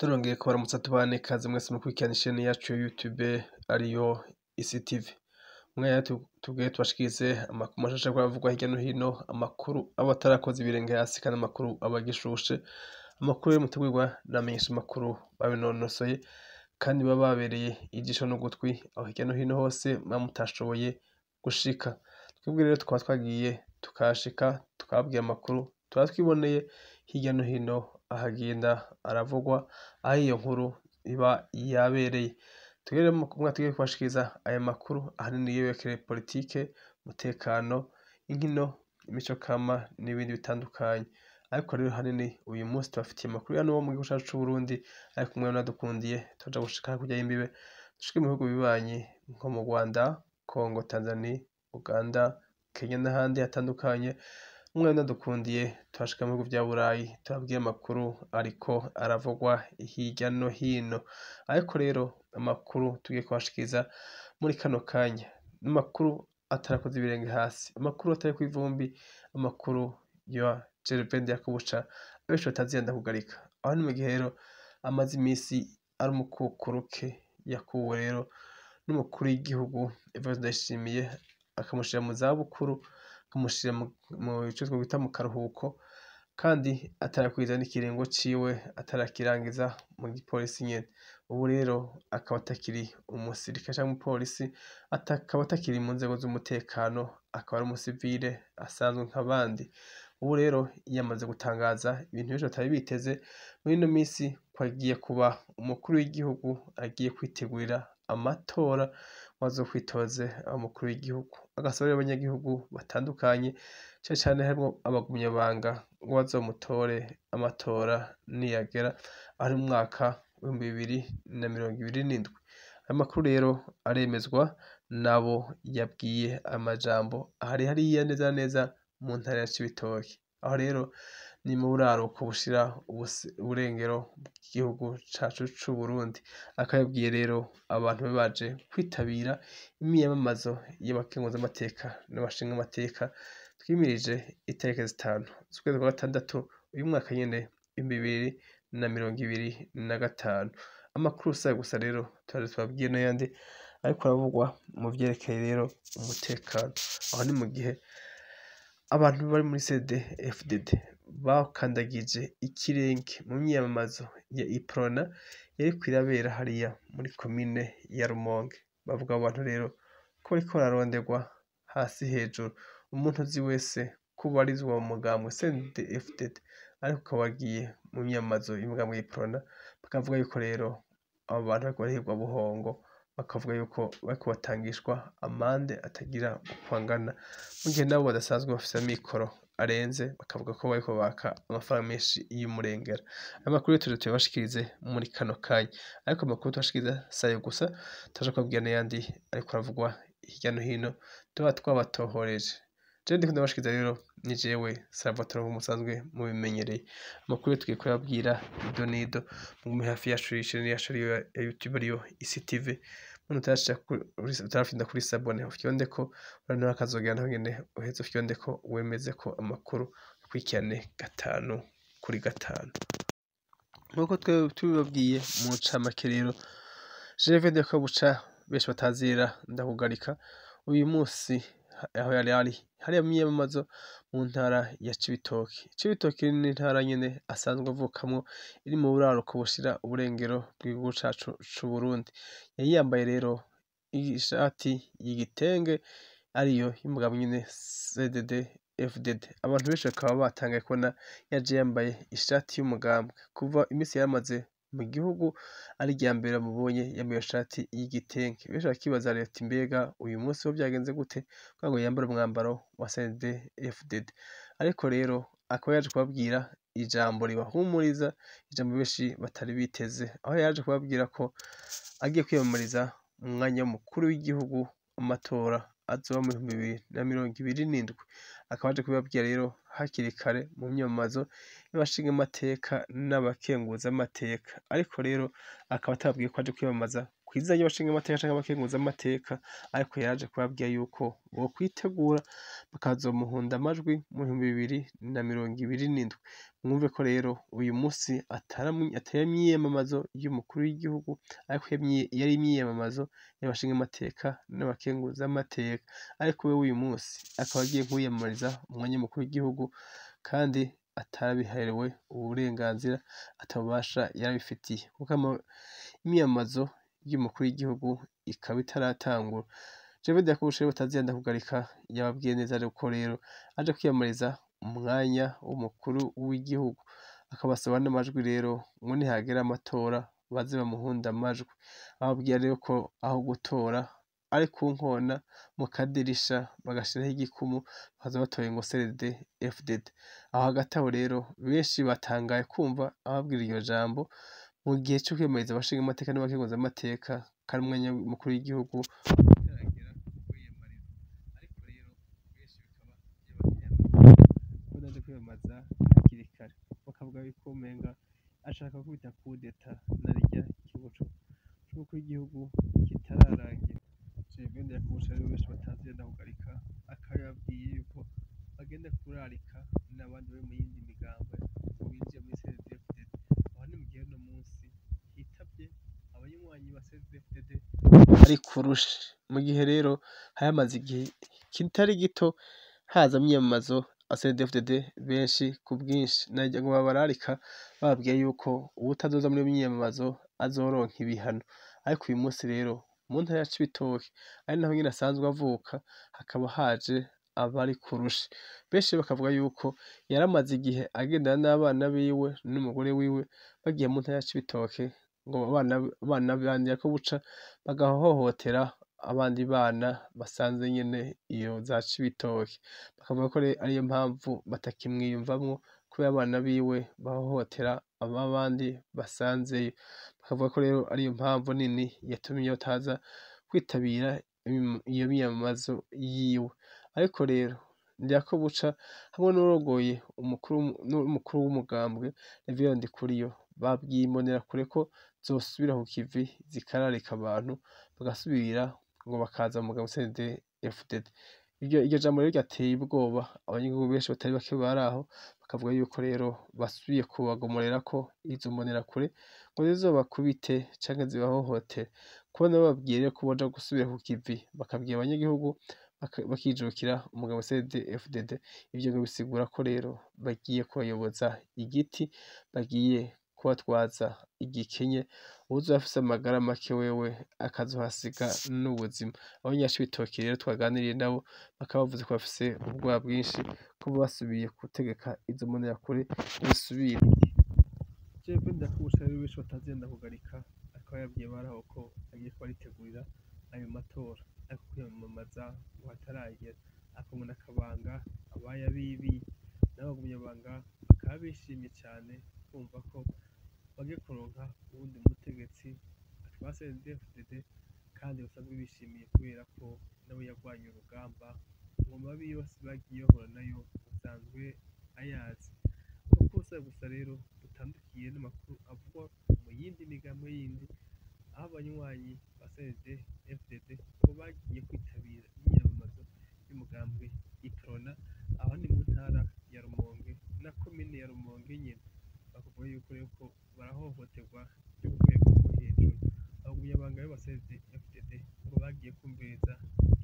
Turongeye kubaramutsa tubane ikaze mwese mukurikirana isheni yacu ya YouTube ariyo ICTV. Umwanya tugiye tubashikirize amakuru mashasha ariko aravugwa hirya no hino, amakuru aba atarakoze ibirenge hasi kandi amakuru aba agishushe, amakuru yo mutegurirwa n'abamenyesha amakuru babinonosoye kandi baba babereye ijisho n'ugutwi aho hirya no hino hose muba mutashoboye gushika. Twebwe rero tukaba twagiye tukahashika tukababwira amakuru tuba twiboneye hirya no hino ahagenda aravugwa aho iyo nkuru iba yabereye. Twebwe rero mu tugiye kubashikiriza aya makuru ahanini yerekeye politike, umutekano, inkino, imico kama n'ibindi bitandukanye. Ariko rero ahanini uyu munsi tubafitiye amakuru ya n'uwo mu gihugu cacu c'Uburundi, ariko mwe mwadukundiye turaja gushika hakurya y'imbibe dushike mu bihugu bibanyi nko mu Rwanda, Congo, Tanzania, Uganda, Kenya n'ahandi hatandukanye. Mwe mwadukundiye turashika mu bihugu vya Burayi tubabwire amakuru ariko aravugwa hirya no hino. Ariko rero amakuru tugiye kubashikiriza muri kano kanya n'amakuru atarakoze ibirenge hasi, amakuru atari kw'ivumbi, amakuru ya Gervais Ndirakobuca abenshi batazi ndakugarika. Aho ni mu gihe rero amaze imisi ari umukukuruke yakuwe rero n'umukuru w'igihugu Evariste Ndayishimiye akamushira mu zabukuru, akamushira mu ico twokwita mu karuhuko, kandi atarakwiza n'ikiringo ciwe atarakirangiza mu gipolisi nyene. Ubu rero akaba atakiri umusirikare canke umupolisi, akaba atakiri mu nzego z'umutekano, akaba ari umusivile asanzwe nk'abandi. Ubu rero yamaze gutangaza ibintu benshi batari biteze muri ino misi ko agiye kuba umukuru w'igihugu, agiye kwitegurira amatora ngo azokwitoze umukuru w'igihugu. Agasaba rero abanyagihugu batandukanye cane cane harimwo abagumyabanga ngo bazomutore amatora niyagera ari mu mwaka w'2027. Ayo makuru rero aremezwa n'abo yabwiye amajambo ahari hariya neza na neza mu ntara ya Cibitoke. Aho rero ni mu buraruko bushira uburengero bw'igihugu cacu c'Uburundi. Akaba yabwiye rero abantu bari baje kwitabira imyiyamamazo y'abakenguzamateka n'abashingamateka twimirije itariki 5 z'ukwezi kwa gatandatu uyu mwaka nyene 2025. Amakuru sayo gusa rero turaje tubabwiye n'ayandi ariko aravugwa mu vyerekeye rero umutekano. Aho ni mu gihe abantu bari muri CNDD-FDD bakandagije ikirenge mu myiyamamazo ya Uprona yariko irabera hariya muri komine ya Rumonge. Bavuga abo bantu rero ko bariko bararonderwa hasi hejuru, umuntu uzi wese ko ubarizwa mu mugambwe CNDD-FDD ariko ukaba wagiye mu myiyamamazo y'umugambwe Uprona, bakavuga yuko rero abo bantu bariko barahigwa buhongo, bakavuga yuko bariko batangishwa amande atagira uko angana, mu gihe nabo badasanzwe bafise amikoro arenze, bakavuga ko bariko baka amafaranga menshi y'umurengera. Ayo makuru rero tuje tuyabashikirize muri kano kanya, ariko amakuru tubashikiriza sayo gusa, turaja kubabwira n'ayandi ariko aravugwa hirya no hino tuba twabatohoreje. Jewe ndiko ndabashikiriza rero ni jewe Salvatore nk'uko musanzwe mubimenyereye. Amakuru tugiye kuyababwira ido n'ido, mugume hafi yacu y'isheni yacu ariyo ya YouTube ariyo ICTV. Muntu utarafyonda kuri sabone ufyondeko, urabona akazogera naho nyene uheze ufyondeko wemeze ko amakuru ukurikirane 5 kuri 5. Nkuko tubibabwiye mu ncamake rero, Gervais Ndirakobuca benshi batazira ndakugarika, uyu munsi aho yari ari hariya mu myiyamamazo mu ntara ya Cibitoke. Cibitoke ni intara nyene asanzwe avukamwo, iri mu buraruko bushira uburengero bw'igihugu cacu c'Uburundi. Yari yambaye rero ishati y'igitenge ariyo y'umugabo nyene CNDD FDD. Abantu benshi bakaba batangaye kubona yaje yambaye ishati y'umugambwe. Kuva imisi yaramaze mu gihugu ari irya mbere bamubonye yambaye ishati y'igitenge. Benshi bakibaza rero ati mbega uyu munsi ho vyagenze gute kugira ngo yambare umwambaro wa CNDD FDD. Ariko rero akaba yaje kubabwira ijambo ribahumuriza, ijambo benshi batari biteze, aho yaje kubabwira ko agiye kwiyamamariza mu mwanya w'umukuru w'igihugu amatora azoba mu 2027. Akaba yaje kubibabwira rero hakiri kare mu myiyamamazo y'abashingamateka n'abakenguzamateka. Ariko rero akaba atababwiye ko aje kwiyamamaza kw'izina ry'abashingamateka canke abakenguzamateka, ariko yaraje kubabwira yuko bokwitegura bakazomuhunda amajwi mu 2027. Mwumve ko rero uyu musi atari imyiyamamazo y'umukuru w'igihugu, ariko yari imyiyamamazo y'abashingamateka n'abakenguzamateka, ariko wewe uyu musi akaba agiye kwiyamamariza umwanya w'umukuru w'igihugu kandi atarabiherewe uburenganzira, atabubasha yarabifitiye, kuko imyiyamamazo y'umukuru w'igihugu ikaba itaratangura. Gervais Ndirakobuca rero batazira ndakugarika yababwiye neza ko rero aje kwiyamamariza umwanya w'umukuru w'igihugu, akabasaba n'amajwi rero ngo nihagera amatora baze bamuhunde amajwi. Ababwira rero ko aho gutora ari ku nkona mu kadirisha bagashiraho igikumu bakaza batoye ngo CNDD FDD. Aho hagati aho rero benshi batangaye kumva ababwira iryo jambo mu gihe co kwiyamamariza abashingamateka n'abakenguzamateka, kandi umwanya w'umukuru w'igihugu utaragera kwiyamamariza. Ariko rero benshi bikaba vyabateye ko naje kwiyamamaza hakiri kare, bakavuga yuko umenga ashaka gukubita kudeta narirya ikiringo c'umukuru w'igihugu kitararangira. Gervais Ndirakobuca rero benshi batazi ndakugarika akaba yababwiye yuko bagenda kurarika n'abandi bari mu yindi migambo ngo binjire muri CNDD FDD. Aho ni mu gihe uno munsi hitavye abanywanyi ba CNDD FDD ari kurusha, mu gihe rero hari hamaze igihe kitari gito haza imyiyamamazo ya CNDD FDD benshi ku bwinshi, nagira ngo babararika bababwiye yuko uwutazoza muri iyo myiyamamazo azoronka ibihano. Ariko uyu munsi rero mu ntara ya Cibitoke ari naho nyene asanzwe avuka, hakaba haje abari kurusha. Benshi bakavuga yuko yaramaze igihe agendana n'abana biwe n'umugore wiwe bagiye mu ntara ya Cibitoke, ngo abana ba Ndirakobuca bagahohotera abandi bana basanze nyene iyo za Cibitoke. Bakavuga ko ariyo mpamvu batakimwiyumvamwo, kubera abana biwe bahohotera ab'abandi basanzeyo. Bakavuga ko rero ariyo mpamvu nini yatumye bataza kwitabira iyo miyamamazo yiwe. Ariko rero Ndirakobuca hamwe n'uwurongoye n'umukuru w'umugambwe Reverien Ndikuriyo babwiye imbonerakure ko zosubira ku kivi zikararika abantu bagasubira ngo bakaza mu mugambwe CNDD FDD. Iryo jambo rero ryateye ubwoba abanyagihugu benshi batari bake baraho, bakavuga yuko rero basubiye kubagomorerako izo mbonerakure ngo zizobakubite canke zibahohotere. Kubona bababwiye rero ko boja gusubira ku kivi bakabwira abanyagihugu bakijukira umugambwe CNDD FDD, ivyo ngo bisigura ko rero bagiye kubayoboza igiti, bagiye kubatwaza igikenye, uwuzoba afise amagara make wewe akazohasiga n'ubuzima. Abanyacibitoke rero twaganiriye nabo bakaba bavuze ko bafise ubwoba bwinshi ko basubiye gutegeka izo mbonerakure zisubire. Gervais Ndirakobuca rero benshi batazi ndakugarika akaba yabwiye abaraho ko agiye kubaritegurira ayo matora, ariko kwiyamamaza ngo hataragera. Akabona akabanga abaye abibi n'abagumyabanga bakaba bishimye cane kumva ko bagiye kuronka uwundi mutegetsi atwara CNDD FDD, kandi basanzwe bishimiye kubera ko nawe yarwanye urugamba mu mabi yose bagiye bahura nayo asanzwe ayazi. Amakuru si ayo gusa rero dutandukiye n'amakuru avugwa mu yindi migambo yindi, aho abanywanyi ba CNDD FDD ngo bagiye kwitabira imyiyamamazo y'umugambwe Iprona, aho ni mu ntara ya Rumonge na komine ya Rumonge nyene. Bakavuga yuko rero ko barahohoterwa by'urwego rwo hejuru. Abagumyabanga ba CNDD FDD ngo bagiye kumviriza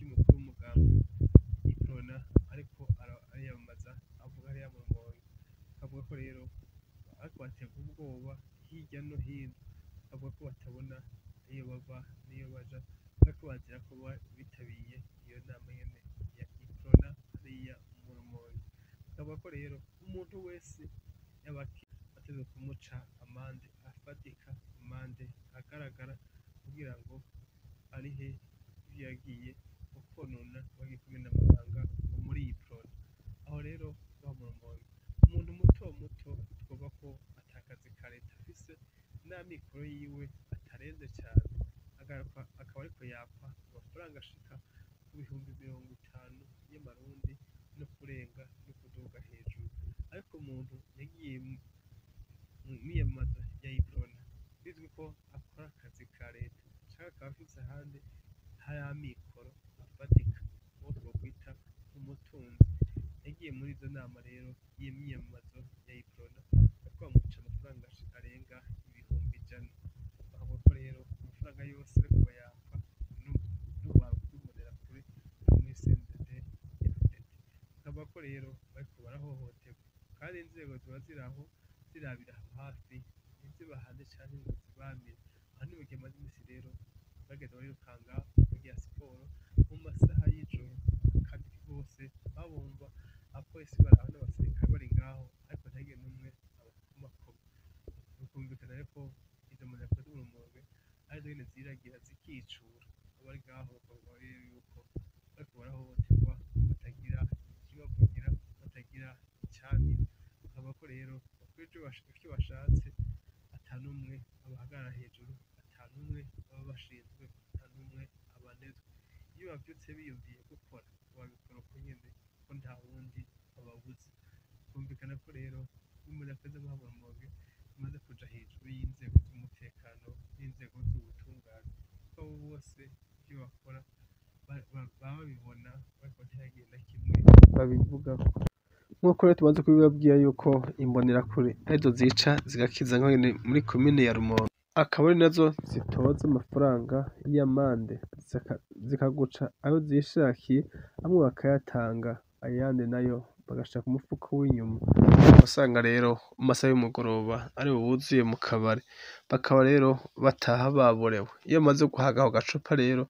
ivy'umukuru w'umugambwe Iprona ariko ariyamamaza avuga hariya mu Rumonge. Akavuga ko rero ariko baterwa ubwoba hirya no hino, akavuga ko batabona iyo bava n'iyo baja, bariko bazira ko bitabiye iyo nama nyene ya Iprona hariya mu Rumonge. Akavuga ko rero umuntu wese yaba ategerezwa kumuca amande afatika, amande agaragara kugira ngo arihe ivyo yagiye konona bagiye kumena amabanga ngo muri Iprona. Aho rero ngaho mu Rumonge umuntu muto muto twovuga ko ata kazi ka leta afise n'amikoro yiwe atarenze cane, akaba ariko yakwa amafaranga ashika ku 50,000 y'amarundi no kurenga no kuduga hejuru. Ariko umuntu yagiye mu miyamamazo ya Iprona bizwi ko akora akazi ka leta. Kandi akaba afise ahandi hari amikoro afatika, uwo twokwita umutunzi. Yagiye muri izo nama rero y'imyiyamamazo ya Iprona, bariko bamuca amafaranga arenga 100,000. Bakavuga ko rero amafaranga yose bariko bayakwa n'urwaruka rw'imbonerakure rwo muri CNDD-FDD. Bakavuga ko rero bariko barahohoterwa, kandi inzego ziba ziraho zirabira aho hafi ntizibahane canke ngo zibamire. Aha ni mu gihe hamaze imisi rero bagenda barirukanga bagira siporo mu masaha y'ijoro, kandi bose babumva abapolisi baraho n'abasirikare bari ngaho, ariko ntihagire n'umwe abakomakoma. Bikumvikana rero ko izo mbonerakure zo mu Rumonge arizo nyene ziragira zikicura. Abari ngaho bakavuga rero yuko bariko barahohoterwa, batagira ikibavugira, batagira icamira. Bakavuga ko rero bakora ivyo bashatse, ata n'umwe abahagarara hejuru, ata n'umwe baba bashinzwe, ata n'umwe abanezwe. Iyo bavyutse biyumviye gukora, babikora uko nyene, ko nta wundi ababuza. Byumvikana ko rero imbonerakure zo ngaha mu Rumonge zimaze kuja hejuru y'inzego z'umutekano n'inzego z'ubutungane, kuko abo bose ivyo bakora baba babibona, ariko ntihagire na kimwe babivugako. Nk'uko rero tumaze kubibabwira yuko imbonerakure arizo zica zigakiza nyene muri komine ya Rumonge, akaba ari nazo zitoza amafaranga y'amande, zikaguca ayo zishakiye, amwe bakayatanga, ayandi nayo bagashira ku mufuko w'inyuma. Usanga rero mu masaha y'umugoroba aribo buzuye mu kabare, bakaba rero bataha baborewe. Iyo bamaze guhaga ako gacupa rero,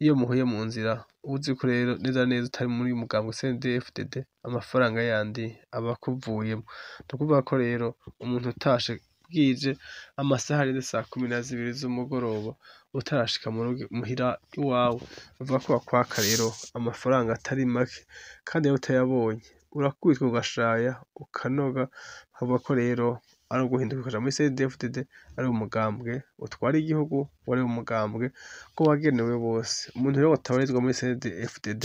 iyo muhuye mu nzira uba uzi ko rero neza na neza utari muri mugambwe CNDD-FDD, amafaranga yandi aba akuvuyemwo. Ni ukuvuga ko rero umuntu utashe bwije, amasaha arenze 12:00 z'umugoroba utarashika muhira iwawe, bavuga ko bakwaka rero amafaranga atari make, kandi rero utayabonye urakubitwa ugashaya ukanoga. Bakavuga ko rero ari uguhinduka ukaja muri CNDD-FDD, ari umugambwe utwara igihugu, wari umugambwe ko wagenewe bose. Umuntu rero atabarizwa muri CNDD-FDD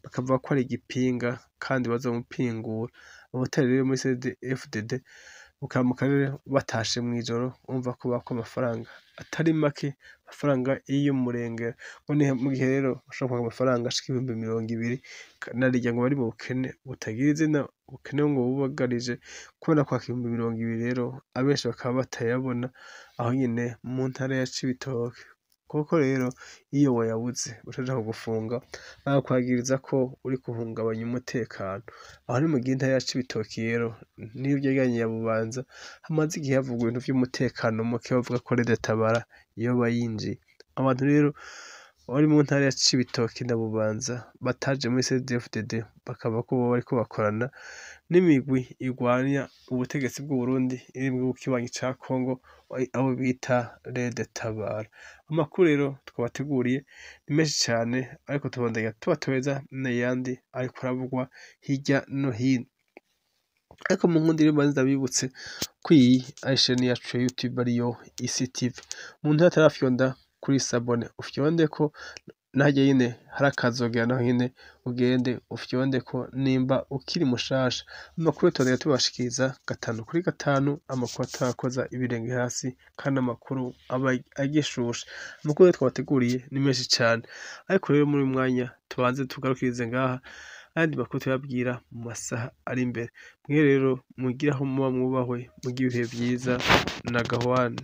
bakavuga ko ari igipinga kandi bazomupingura. Abatari rero muri CNDD-FDD bukaramuka rero batashe mw'ijoro, urumva ko bakwa amafaranga atari make, amafaranga y'umurengera. Mu gihe rero bashobora kwaka amafaranga ashika 20,000, narirya ngo bari mu bukene butagira izina, ubukene ngo bubugarije. Kubona kwaka 20,000 rero, abenshi bakaba batayabona aho nyene mu ntara ya Cibitoke. Kuko rero iyo wayabuze baca kugufunga, bakakwagiriza ko uriko uhungabanya umutekano. Aho ni mu gihe intara ya Cibitoke rero niyo vyegeranye ya Bubanza, hamaze igihe havugwa ibintu vy'umutekano muke, bavuga ko Red-Tabara yoba yinjiye. Abantu rero bari mu ntara ya Cibitoke na Bubanza bataje muri CNDD-FDD, bakaba ko boba bariko bakorana n'imigwi igwanya ubutegetsi bw'Uburundi iri mu gihugu kibanyi ca Congo, abo bita Red-Tabara. Amakuru rero twabateguriye ni menshi cane, ariko tubandanya tubatoheza n'ayandi ariko aravugwa hirya no hino. Ariko mu nkundire mbanze ndabibutse ko iyi ari chaîne yacu ya YouTube ariyo Isi TV. Umuntu atarafyonda kuri sabone ufyondeko, naharya nyene hari akazogera naho nyene ugende ufyondeko nimba ukiri mushasha. Amakuru tubandanya tubashikiriza 5 kuri 5, amakuru atarakoza ibirenge hasi kandi amakuru aba agishushe. Amakuru rero twabateguriye ni menshi cane, ariko rero muri uyu mwanya tubanze tugarukirize ngaha, ayandi makuru tuyabwira mu masaha ari imbere. Mwe rero mugire aho muba mwubahwe, mugire ibihe vyiza na gahwane.